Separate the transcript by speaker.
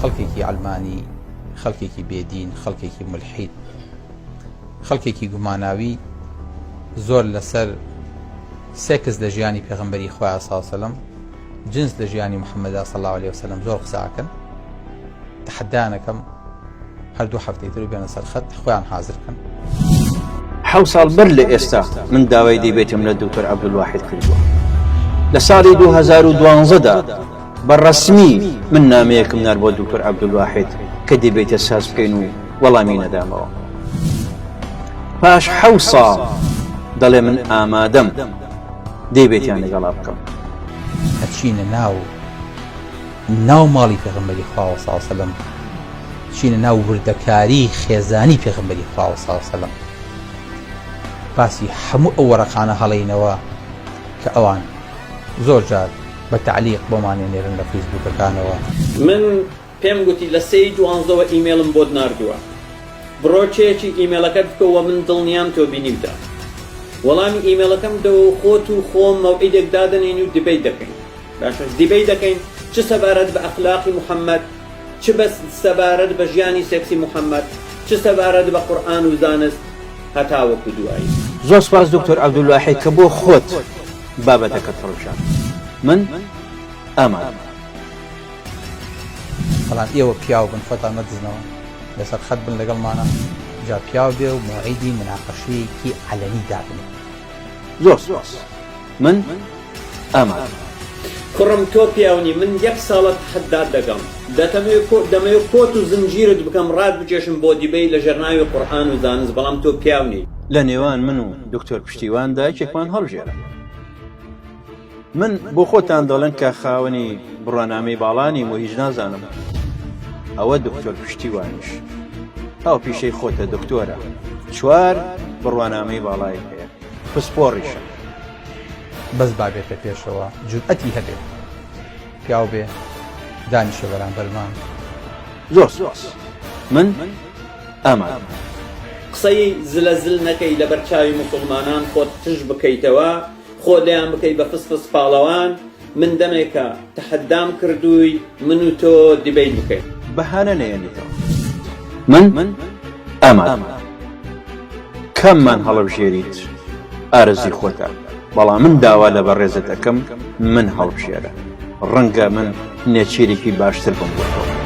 Speaker 1: خەڵکێکی عەلمانی، خەڵکێکی بێدین، خەڵکێکی مولحید، خەڵکێکی گوماناوی زۆر لەسەر سێکس لە ژیانی پێغەمبەری خوایە صلی الله علیه وسلم جنس لە ژیانی محەممەدا صلی الله علیه وسلم زۆر قسە ئەکەن تەحەدانەکەم هەر دوو هەفتەی تر بێنە سەر خەت خۆیان حازر کەن.
Speaker 2: حەو ساڵ بەر لە ئێستا من داوای دیبێتم لە دکتۆر عەبدولواحید کردووە لە ساڵی 2012 دا بە ڕەسمی من نامەیەکم نار بۆ دکتۆر عەبدولواحید کە دیبێتە ساز بکەین و وەڵامی نەدامەوە پاش حەو ساڵ دەڵێ من ئامادەم دیبێتیان لەگەڵا بکەم.
Speaker 1: ئەچینە ناو ناو ماڵی پێغەمبەری خواوە صلی اللە وسلم چینە ناو وردەکاری خێزانی پێغەمبەری خواوە صلی اللە وسلم باسی هەموو ئەو وەرەقانە هەڵینەوە کە ئەوان زۆر جار بە تعلیق بۆمانێ نێرن لە فەیسبوکەکانەوە.
Speaker 3: من پێم گوتی لە سێی دوانزەوە ئیمێڵم بۆت ناردووە بڕۆ چێکی ئیمێڵەکەت بکە وە من دڵنیام تۆ بینیوتە وەڵامی ئیمێڵەکەم بدەوە و خۆت و خۆم مەوعیدێک دادەنێین و debate دەکەین. باشە debate دەکەین چ سەبارەت بە ئەخلاقی محمد چ بە سەبارەت بە ژیانی سێکسی محمد چ سەبارەت بە قورئان و زانست هەتاوەکو دوایی.
Speaker 2: زۆر سوپاس دکتۆر عەبدولواحید کە بۆ خۆت بابەتەکەت هەڵبژارد. من ئامادەم.
Speaker 1: بەڵام ئێوە پیاو بن خۆتان مەدزنەوە لەسەر خەت بن لەگەڵمانا جا پیاو بێ و مەوعیدی مناقەشەیەکی عەلەنی دابنێ.
Speaker 2: زۆر سوپاس. من ئامادەم.
Speaker 3: کوڕم تۆ پیاونی من یەک ساڵە تەحەدات دەکەم دەتەمەوێ کۆ دەمەوێ کۆت و زنجیرت بکەم ڕات بکێشم بۆ دیبەی لە ژێر ناوی قورئان و زانست بەڵام تۆ پیاو نی.
Speaker 2: لە نێوان من و دکتۆر پشتیواندا یەکێکمان هەڵبژێرە. من بۆ خۆتان دەڵێن کە خاوەنی بڕوانامەی باڵا نیم و هیچ نازانم ئەوە دکتۆر پشتیوانیش هاوپیشەی خۆتە دکتۆرە چوار بڕوانامەی باڵای هەیە پسپۆڕیشە.
Speaker 1: بەس با بێتە پێشەوە جورئەتی هەبێت پیاو بێ دانیشێ بەرامبەرمان.
Speaker 2: زۆر سوپاس من ئامادەم.
Speaker 3: قسەی زلە زل نەکەی لەبەر چاوی موسوڵمانان خۆت تژ بکەیتەوە خۆ لێیان بکەی بە فس فس پاڵەوان من دەمێکە تەحەدام کردووی من و تۆ debate بکەین.
Speaker 2: بەهانە نەیەنیتەوە من ئامادەم. کاممان هەڵەبژێریت ئارەزوی خۆتە بەڵام من داوا لە بەڕێزت ئەکەم من هەڵبژێرە ڕەنگە من نێچیرێکی باشتر بم بۆ تۆ.